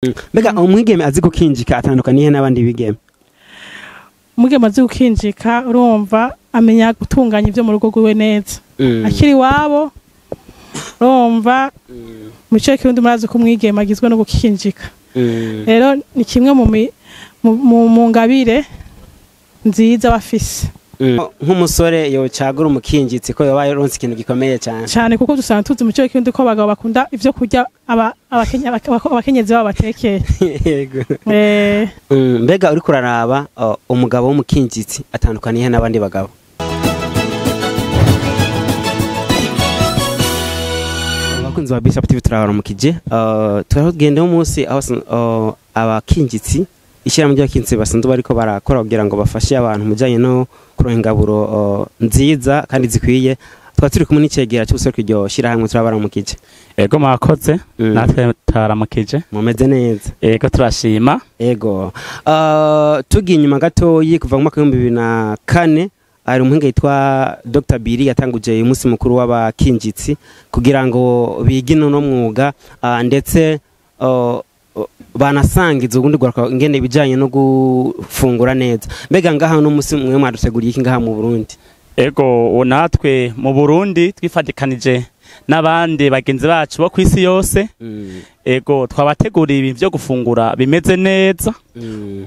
Mbega umwigeme azi gukinjika atandukaniye n'abandi bigeme? Umwigeme azi gukinjika, urumva, amenya gutunganya ivyo mu rugo rwiwe neza akiri iwabo. Urumva, mu cyo kirundi murazi ko umwigeme agizwe no gukinjika. Rero ni kimwe mu ngabire nziza bafise. Nk'umusore yocagura umukinjitsi ko yoba yaronse ikintu gikomeye cyane. Cyane, kuko dusanga tuzi mu cyo kirundi ko abagabo bakunda ivyo kurya abakenyezi babo batekeye. Yego. Eh. Mbega uriko uraraba, umugabo w'umukinjitsi atandukaniye n'abandi bagabo? Abakunzi ba Bishop TV, turabaramukije. Turagenda umunsi aho abakinjitsi, ishyirahamwe ry'abakinjitsi basanzwe bariko barakora kugira ngo bafashe abantu mu bijanye no kuronka ingaburo nziza kandi zikwiye. Tukaba turi kumwe n'icegera c'ubuseruko iryo shyirahamwe. Turabaramukije. Ego, mwakoze. Natwe turaramukije. Mumeze neza? Ego, turashima. Ego. Tugiye inyuma gatoyi, kuva mu mwaka w'2004 hari umuhinga yitwa Dr. Biri yatanguje umunsi mukuru w'abakinjitsi kugira ngo bige uno mwuga, ndetse banasangiza ubundi rwaruka ingene ibijanye no gufungura neza. Mbega ngaha no musi mwe mwaduteguriye iki ngaha mu Burundi? Ego, ubu natwe mu Burundi twifatikanije n'abandi bagenzi bacu bo kw'isi yose. Ego, twabateguriye ibintu vyo gufungura bimeze neza,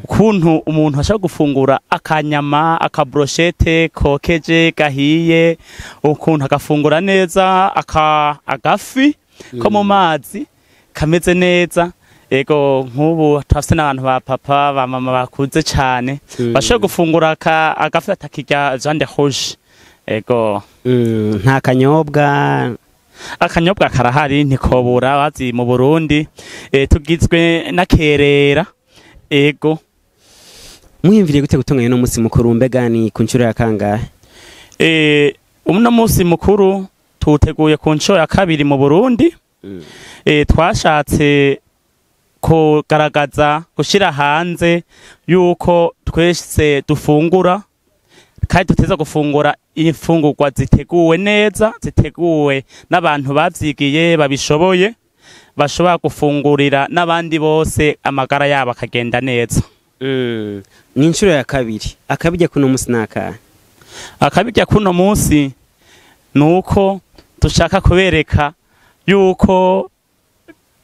ukuntu umuntu ashobora gufungura akanyama, akabrochette kokeje gahiye, ukuntu agafungura neza agafi ko mu mazi kameze neza. Ego, nk'ubu turafise n'abantu ba papa, ba mama bakuze cane bashobora gufungura agafi batakirya viande rouge. Ego. Nta kanyobwa? Akanyobwa karahari, ntikobura. Bazi mu Burundi tugizwe n'akerera. Ego. Mwiyumviriye gute gutunganya uno munsi mukuru? Mbega ni ku nshuro ya kangahe? Uno munsi mukuru tuwuteguye ku nshuro ya kabiri mu Burundi. Twashatse kugaragaza, gushyira hanze yuko twese dufungura kandi duteza gufungura imfungurwa ziteguwe neza, ziteguwe n'abantu bavyigiye, babishoboye, bashobora gufungurira n'abandi bose, amagara yabo akagenda neza. Ni inshuro ya kabiri. Akabijya kuno munsi nakahe? Akabirya kuno munsi ni uko dushaka kubereka yuko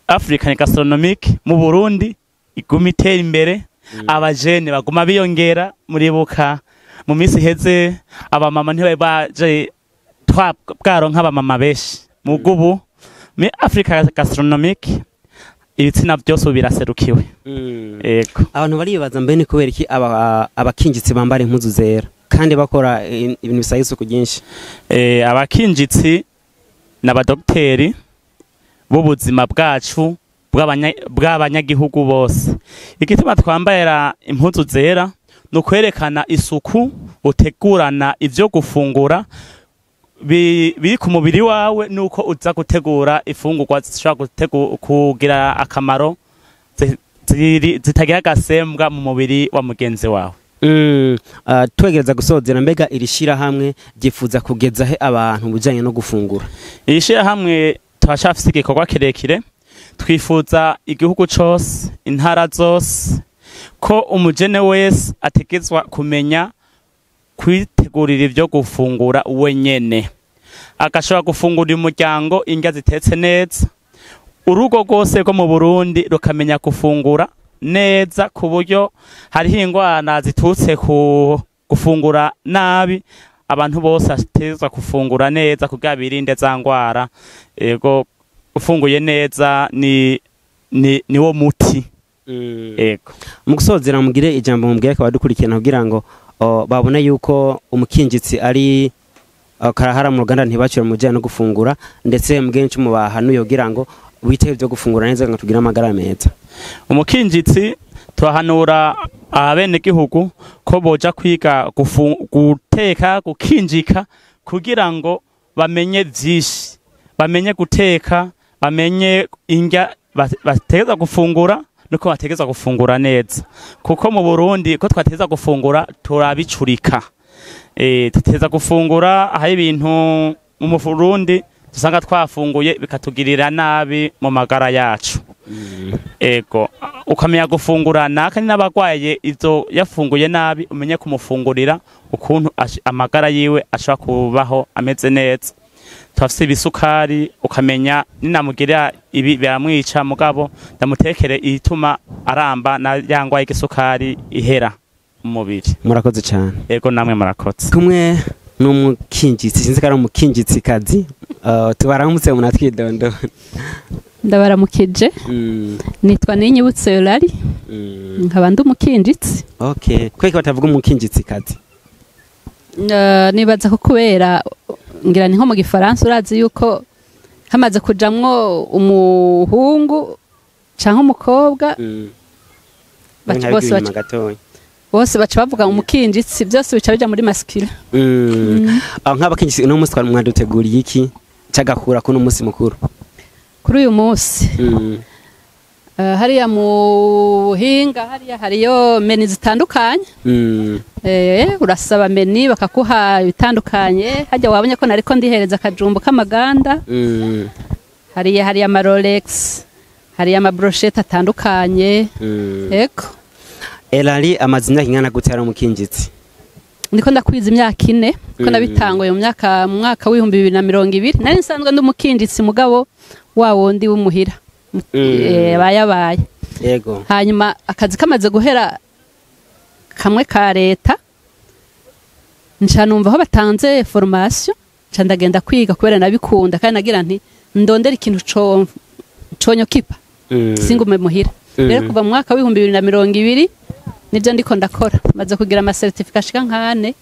African Gastronomic mu Burundi iguma itera imbere, abajene baguma biyongera. Muribuka mu minsi iheze abamama ntibari baje, bwaronka abamama benshi. Mugubu muri Africa Gastronomic ibitsina byose ubu biraserukiwe. Ego. Abantu baribaza, mbe ni kubera iki abakinjitsi bambara impuzu zera kandi bakora ibintu bisaba isuku ryinshi? Abakinjitsi n'abadogiteri b'ubuzima bwacu, bw'abanyagihugu bose. Igituma twambarira impuzu zera ni ukwerekana isuku utegurana ivyo gufungura biri ku mubiri wawe, nuko uza gutegura ifungurwa zishobora kugira akamaro, zitagira agasembwa mu mubiri wa mugenzi wawe. Twegereza gusozera, mbega iri shirahamwe ryifuza kugeza he abantu mu bijanye no gufungura? Iri shirahamwe turacafise igikorwa kirekire. Twifuza igihugu cose, intara zose, ko umujene wese ategezwa kumenya kwitegurira ivyo gufungura wenyene, agashobora gufungurira umuryango indya zitetse neza. Urugo rwose rwo mu Burundi rukamenya gufungura neza, ku buryo hariho ingwara ziturutse ku gufungura nabi. Abantu bose bategerezwa gufungura neza kugira birinde za ngwara. Ego, ufunguye neza ni wo muti. Ego. Mu gusozera, mugire ijambo mubwire abadukurikirana kugira ngo babone yuko umukinjitsi ari karahara mu ruganda, ntibacire mu bijyanye no gufungura, ndetse mubwire n'ico mubahanuye kugira ngo biteho ibyo gufungura neza ngo tugire amagara meza. Umukinjitsi, turahanura abenegihugu ko boja kwiga guteka, gukinjika, kugira ngo bamenye vyinshi, bamenye guteka, bamenye indya bategerezwa gufungura nuko bategerezwa gufungura neza, kuko mu Burundi ko twategerezwa gufungura turabicurika. Tuteza gufungura aho ibintu mu Burundi dusanga twafunguye bikatugirira nabi mu magara yacu. Ego, ukamenya gufungura naka n'abagwaye izo yafunguye nabi, umenye kumufungurira ukuntu amagara yiwe ashobora kubaho ameze neza. Turafise ibisukari, ukamenya ninamugirira ibi biramwica, mugabo ndamutekere ituma aramba na yangwaye igisukari ihera mu mubiri. Murakoze cyane. Ego, namwe murakoze. Kumwe n'umukinjitsi, sinzi ko ari umukinjitsi kazi, tubaramutse munatwidondo. Ndabaramukije. Nitwa Ninyibutse Yorari, nkaba ndi umukinjitsi. Okay, kweki batavuga umukinjitsi kazi? Nibaza ko kubera ngira ni nko mu gifaransa, urazi yuko hamaze kujamwo umuhungu canke umukobwa, bose baca bavuga umukinjitsi, byose bica bija muri masculine. Nk'abakinjitsi uno munsi mwaduteguriye iki cagakura kuno munsi mukuru? Kuri uyu munsi hariya mu buhinga hariya hariyo meni zitandukanye. Urasaba meni bakakuha ibitandukanye. Hajya wabonye ko nariko ndihereza akajumbo k'amaganda. Hariya hariya ama Rolex, hariya ama brochette atandukanye. Ego. Elali amaze imyaka ingana gute ari umukinjitsi? Ndiko ndakwiza imyaka 4, ko nabitanguye mu mwaka w'2020. Nari nsanzwe ndi umukinjitsi mugabo wa wundi w'umuhira. Bayabaye. Yego. Hanyuma akazi kamaze guhera kamwe ka leta, nca numva aho batanze formation, nca ndagenda kwiga kubera nabikunda, kandi nagira nti ndondera ikintu conyokipa singume muhira. Rero kuva mu mwaka w'2020 nivyo ndiko ndakora, maze kugira ama certificat ashika nkane.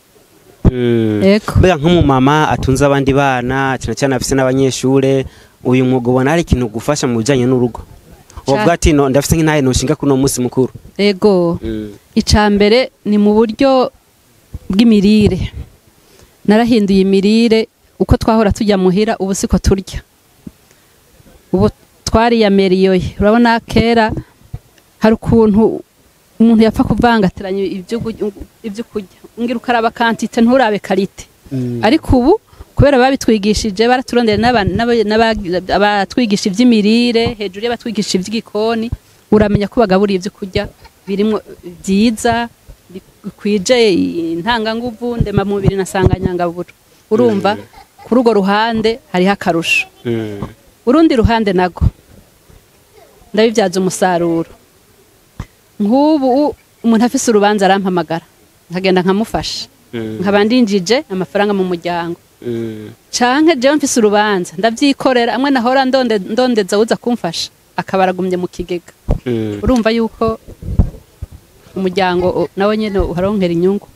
Yego. Mbega nk'umumama atunze abandi bana, cyane cyane afise n'abanyeshure, uyu mwuga ubona ari ikintu gufasha mu bijanye n'urugo? Wovuga ati no ndafise nk'intahe noshinga kuno munsi mukuru. Ego. Icambere ni mu buryo bw'imirire. Narahinduye imirire, uko twahora tujya muhira ubu siko turya. Ubu twariyameriyoye. Urabona kera hari ukuntu umuntu yapfa kuvangatiranya ibyo kurya, ngira ukaraba quantité nturabe qualité. Ariko ubu kubera babitwigishije, baraturondera n'abatwigisha iby'imirire, hejuru y'abatwigisha iby'igikoni, uramenya ko bagaburiye ibyo kurya birimo byiza bikwije intanganguvu ndemamubiri na sanganyangaburo. Urumva kuri urwo ruhande hariho akarusho. Urundi ruhande nago ndabibyaza umusaruro. Nk'ubu umuntu afise urubanza arampamagara, nkagenda nkamufasha, nkaba ndinjije amafaranga mu muryango. Canke jewe mfise urubanza ndavyikorera, amwe nahora ndondeza uza kumfasha akabaragumye mu kigega. Urumva yuko umuryango nawe nyene uharonkera inyungu.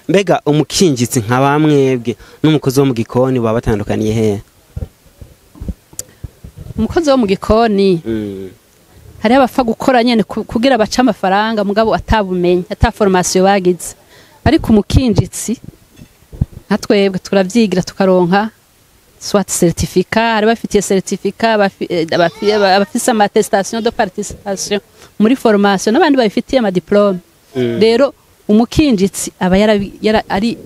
Mbega umukinjitsi nka bamwebwe n'umukozi wo mu gikoni baba batandukaniye hehe? Umukozi wo mu gikoni hariho abapfa gukora nyene kugira bace amafaranga, mugabo atabumenye, ata formation bagize. Ariko umukinjitsi nka twebwe turavyigira tukaronka soit certificat, hari bafitiye certificat, abafise ama attestation de participation muri formation, n'abandi babifitiye ama diplome. Rero umukinjitsi aba ari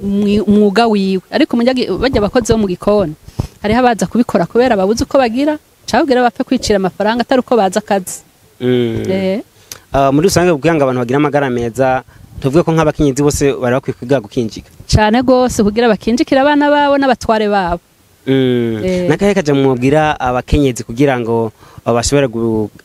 umwuga wiwe. Ariko bajya abakozi bo mu gikoni hariho abaza kubikora kubera babuze uko bagira, cabwira bapfe kwicira amafaranga atari uko baza akazi. Muri rusange kugira ngo abantu bagire amagara meza, tuvuge ko nk'abakinyizi bose bari bakwiye kwiga gukinjika cane gose, kugira bakinjikira abana babo n'abatware babo. Nakahe kaja mubwira abakenyezi kugira ngo bashobore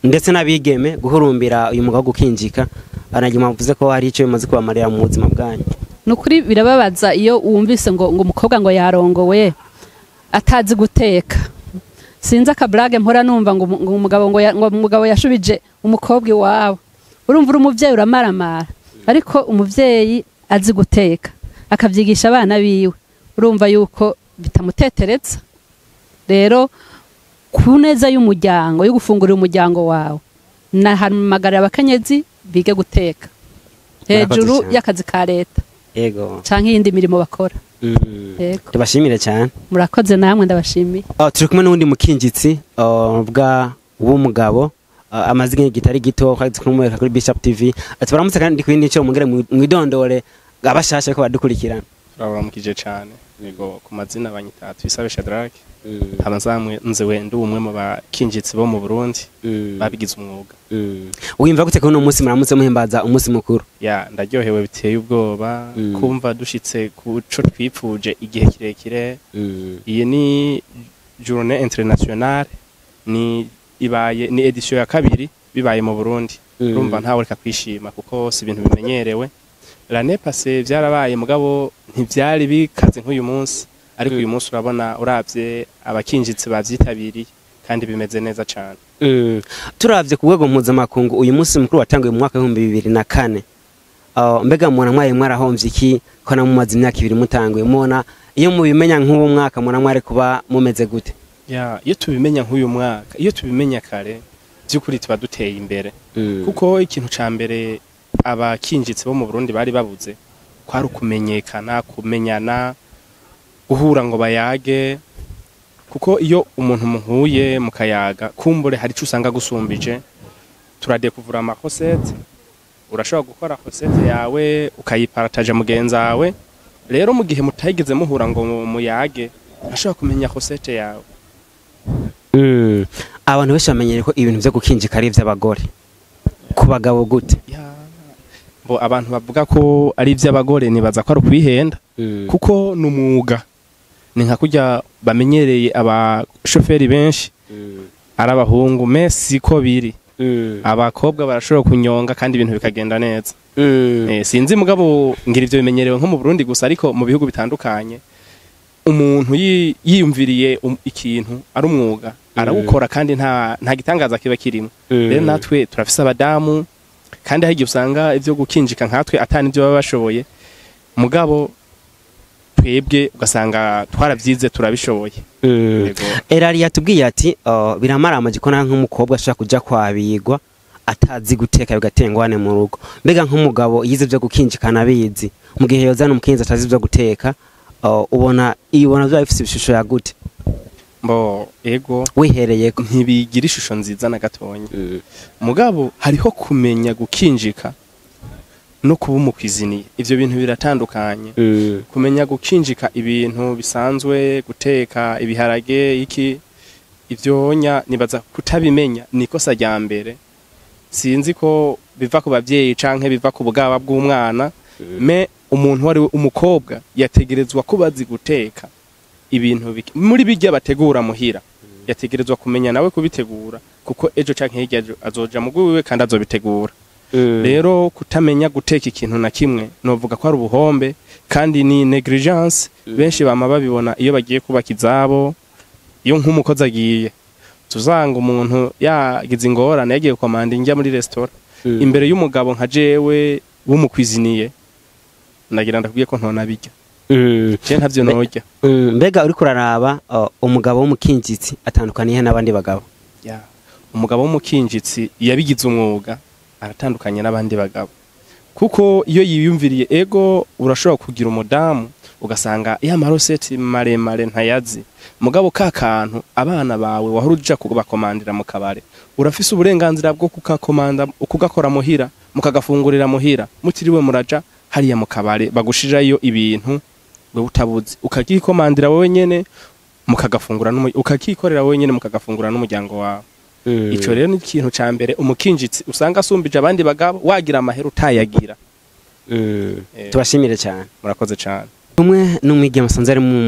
ndetse n'abigeme guhurumbira uyu mwuga wo gukinjika? Anagima mvuze ko hari ico bimaze kubamarira mu buzima bwanyu. Nukuri birababaza iyo wumvise ngo umukobwa ngo yarongowe atazi guteka. Sinzi akablage mpora numva ngo umugabo ngo umugabo yashubije umukobwa iwabo. Urumva uri umuvyeyi uramaramara, ariko umuvyeyi azi guteka akavyigisha abana biwe, urumva yuko bitamutetereza. Rero ku neza y'umuryango, yo gufungurira umuryango wawe, nahamagara abakenyezi bige guteka hejuru y'akazi ka leta. Yego. Canke iyindi mirimo bakora. Yego. Tubashimire cyane. Murakoze namwe, ndabashimiye. Turi kumwe n'undi mukinjitsi bwa w'umugabo, amaze igihe kitari gito kumwereka kuri Bishop TV. Tubaramutse kandi ndi kwindi cyo mungere mwidondore abashasha ko badukurikirana. Turabaramukije cyane. Yego, ku mazina banyita Twisabe Shadrack. Nkaba nsanzwe nzewe ndi umwe mu bakinjitsi bo mu Burundi babigize umwuga. Wiyumva gute ko uno munsi muramutse muhimbaza umunsi mukuru? Ya, ndaryohewe biteye ubwoba kumva dushitse ku co twipfuje igihe kirekire. Iyi ni journée internationale, ni ibaye ni édition ya kabiri bibaye mu Burundi. Urumva ntawe reka kwishima kuko si ibintu bimenyerewe. L'année passée vyarabaye, mugabo ntivyari bikaze nk'uyu munsi, ariko uyu munsi urabona, uravye abakinjitsi bavyitabiriye kandi bimeze neza cane. Turavye ku rwego mpuzamakungu, uyu munsi mukuru watanguye mu mwaka w'2004. Mbega mubona mwari mwarahomvye iki ko na mumaze imyaka 2 mutanguye? Mubona iyo mubimenya nk'uwo mwaka mubona mwari kuba mumeze gute? Ya, iyo tubimenya nk'uyu mwaka, iyo tubimenya kare, by'ukuri tuba duteye imbere, kuko ikintu ca mbere abakinjitsi bo mu Burundi bari babuze kwari ukumenyekana, kumenyana, guhura ngo bayage, kuko iyo umuntu muhuye mukayaga, kumbure hari ico usanga gusumbije. Turadekuvura ama recettes, urashobora gukora recette yawe ukayiparataja mugenzi wawe. Rero mu gihe mutayigeze muhura ngo muyage, ntashobora kumenya recette yawe. Abantu benshi bamenyere ko ibintu vyo gukinjika ari ivy'abagore, ku bagabo gute? Ya, bo abantu bavuga ko ari ivy'abagore nibaza ko ari ukwihenda, kuko ni umwuga, ni nka kurya bamenyereye abashoferi benshi ari abahungu, mais siko biri. Abakobwa barashobora kunyonga kandi ibintu bikagenda neza. Sinzi, mugabo ngira ivyo bimenyerewe nko mu Burundi gusa, ariko mu bihugu bitandukanye umuntu yiyumviriye ikintu ari umwuga arawukora kandi nta gitangaza kiba kirimo. Rero natwe turafise abadamu, kandi hari igihe usanga ivyo gukinjika nkatwe atani ibyo baba bashoboye, mugabo twebwe ugasanga twaravyize, turabishoboye. Yego. Erari yatubwiye ati biramaramaje ko nawe nk'umukobwa ashobora kuja kwabigwa atazi guteka bigatera ingorane mu rugo. Mbega nk'umugabo yize ivyo gukinjikana abizi, mu gihe yozana umukenyezi atazi ivyo guteka, ubona ibona vyaba bifise ishusho ya gute? Mbo ego. Wihereyeko. Ntibigira ishusho nziza na gatonya, mugabo hariho kumenya gukinjika no kuba umu cuisinier, ivyo bintu biratandukanye. Kumenya gukinjika ibintu bisanzwe, guteka ibiharage, iki, ivyonya, nibaza kutabimenya ni ikosa rya mbere. Sinzi ko biva ku bavyeyi canke biva ku bugaba bw'umwana, mais umuntu wari umukobwa yategerezwa kuba azi guteka ibintu muri bijya bategura muhira, yategerezwa kumenya nawe kubitegura, kuko ejo canke hirya ejo azoja mu gwiwe kandi azobitegura. Rero kutamenya guteka ikintu na kimwe novuga ko ari ubuhombe kandi ni négligence. Benshi bama babibona iyo bagiye kubaka izabo, iyo nk'umukozi agiye, tuzanga umuntu yagize ingorane yagiye komanda injya muri restaurant imbere y'umugabo nka jewe w'umu cuisinier, ndagira ndakubwiye ko ntonabirya. Je ntavyo norya. Mbega uriko uraraba, umugabo w'umukinjitsi atandukaniye n'abandi bagabo? Ya, umugabo w'umukinjitsi yabigize umwuga aratandukanye n'abandi bagabo, kuko iyo yiyumviriye, ego, urashobora kugira umudamu ugasanga ya ma recettes maremare ntayazi, mugabo ka kantu abana bawe wahora uja kubakomandira mu kabare, urafise uburenganzira bwo kukakomanda ukugakora muhira, mukagafungurira muhira, mutiriwe muraja hariya mu kabare bagushirayo ibintu wewe utabuzi, ukakikomandira wowe nyene mukagafungura ukakikorera wowe nyene mukagafungura n'umuryango wawe. Ico rero ni ikintu ca mbere umukinjitsi usanga asumbije abandi bagabo, wagira amahera utayagira. Tubashimire cyane. Murakoze cane. Umwe n'umwigeme asanzwe ari mu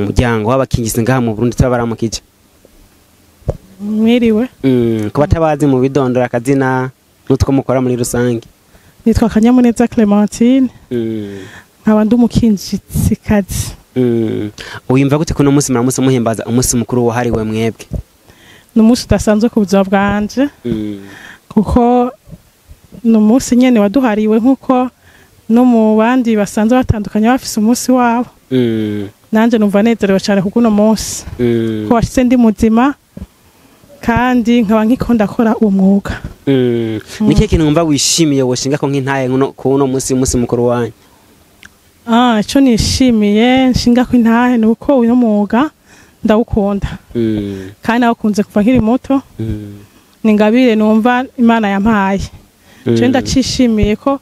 muryango w'abakinjitsi ngaha mu Burundi, turabaramukije. Mwiriwe. Ku batabazi, mu bidondora akazina n'utwo mukora muri rusange. Nitwa Kanyamuneza Clementine, nkaba ndi umukinjitsikazi. Wiyumva gute kuno munsi muramutse muhimbaza umunsi mukuru wahariwe mwebwe? Ni umunsi udasanzwe ku buzima bwanje, kuko ni umunsi nyene waduhariwe nk'uko no mu bandi basanzwe batandukanye bafise umunsi wabo. Nanje numva nezerewe cyane kuko uno munsi ko washitse ndi muzima kandi nkaba nkiko ndakora uwo mwuga. Ni ikihe kintu wumva wishimiye woshinga ko nk'intaye ku uno munsi mukuru wanyu? Ico nishimiye nshinga ko intahe ni uko uno mwuga ndawukunda kandi nawukunze kuva nkiri muto. Ni ingabire numva Imana yampaye. Je ndacishimiye ko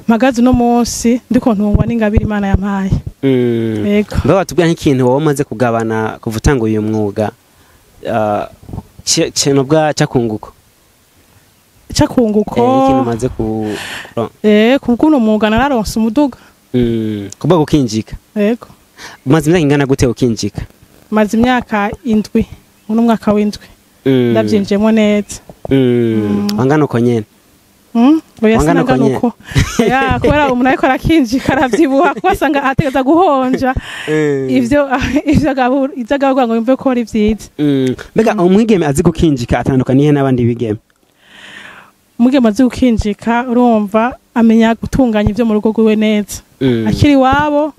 mpagaze uno munsi ndiko ntungwa n'ingabire Imana yampaye. Yego. Mbe watubwira nk'ikintu wowe umaze kugabana kuva utanga uyu mwuga, kintu cyakunguko? Cyakunguko? Ikintu umaze ku kubw'uno mwuga nararonse umuduga. Kubwo gukinjika? Yego. Umaze imyaka ingana gute ukinjika? Maze imyaka 7, uno mwaka w'7. Ndabyinjiyemo neza. Wangana uko nyene? Oya, sinangana uko. Ya, kubera umuntu ariko arakinjika aravyibuha, kuko asanga ategeza guhonja ivyo agabura ngo yumve ko ari vyiza. Mbega umwigeme azi gukinjika atandukaniye n'abandi bigeme? Umwigeme azi gukinjika, urumva, amenya gutunganya ivyo mu rugo rwiwe neza. Akiri iwabo,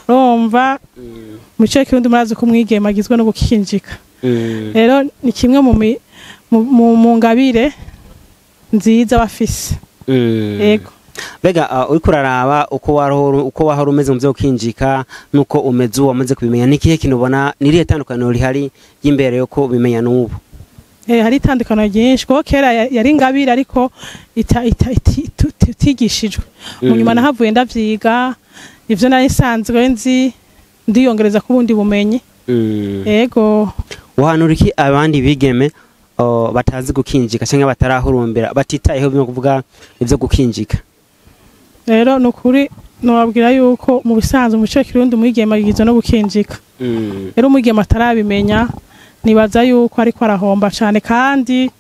urumva, mu mico y'ikirundi murazi ko umwigeme agizwe no gukinjika. Rero ni kimwe mu ngabire nziza bafise. Yego. Mbega uriko uraraba uko wahora umeze mu vyo gukinjika nuko umeze ubu wamaze kubimenya, ni ikihe kintu ubona, ni irihe tandukaniro rihari ry'imbere yuko ubimenya n'ubu? Hari itandukaniro ryinshi, kuko kera yari ingabire ariko itigishijwe. Mu nyuma nahavuye ndavyiga, ivyo nari nsanzwe nzi ndiyongereza ku bundi bumenyi. Yego. Wahanura iki abandi bigeme batazi gukinjika canke batarahurumbira, batitayeho byo kuvuga ivyo gukinjika? Rero nukuri nobabwira yuko mu bisanzwe mu mico y'ikirundi umwigeme agizwe no gukinjika. Rero umwigeme atarabimenya nibaza yuko ariko arahomba cane, kandi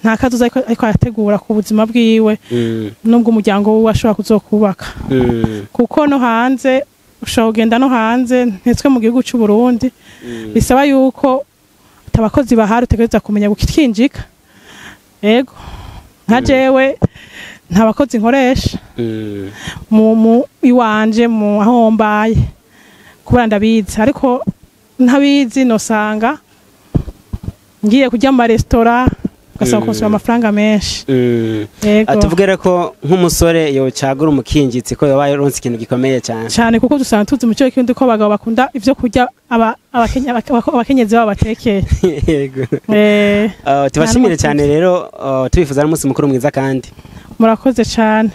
nta kazoza ariko arategura ku buzima bwiwe nubwo umuryango wiwe ashobora kuzokubaka. Kuko no hanze ushobora kugenda no hanze, ntitwe mu gihugu c'u Burundi bisaba yuko abakozi bahari utegereza kumenya gukinjika. Yego. Nka jewe nta bakozi nkoresha mu iwanje, mu aho mbaye, kubera ndabizi, ariko ntabizi nosanga ngiye kurya mu maresitora ugasaba konsoma amafaranga menshi. Yego. Tuvugere ko nk'umusore yocagura umukinjitsi ko yoba yaronse ikintu gikomeye cyane. Cyane, kuko dusanga tuzi mu cyo kindi ko abagabo bakunda ivyo kurya abakenyezi babo batekeye. Yego. Tubashimire cyane rero, tubifuza n'umunsi mukuru mwiza kandi. Murakoze cyane.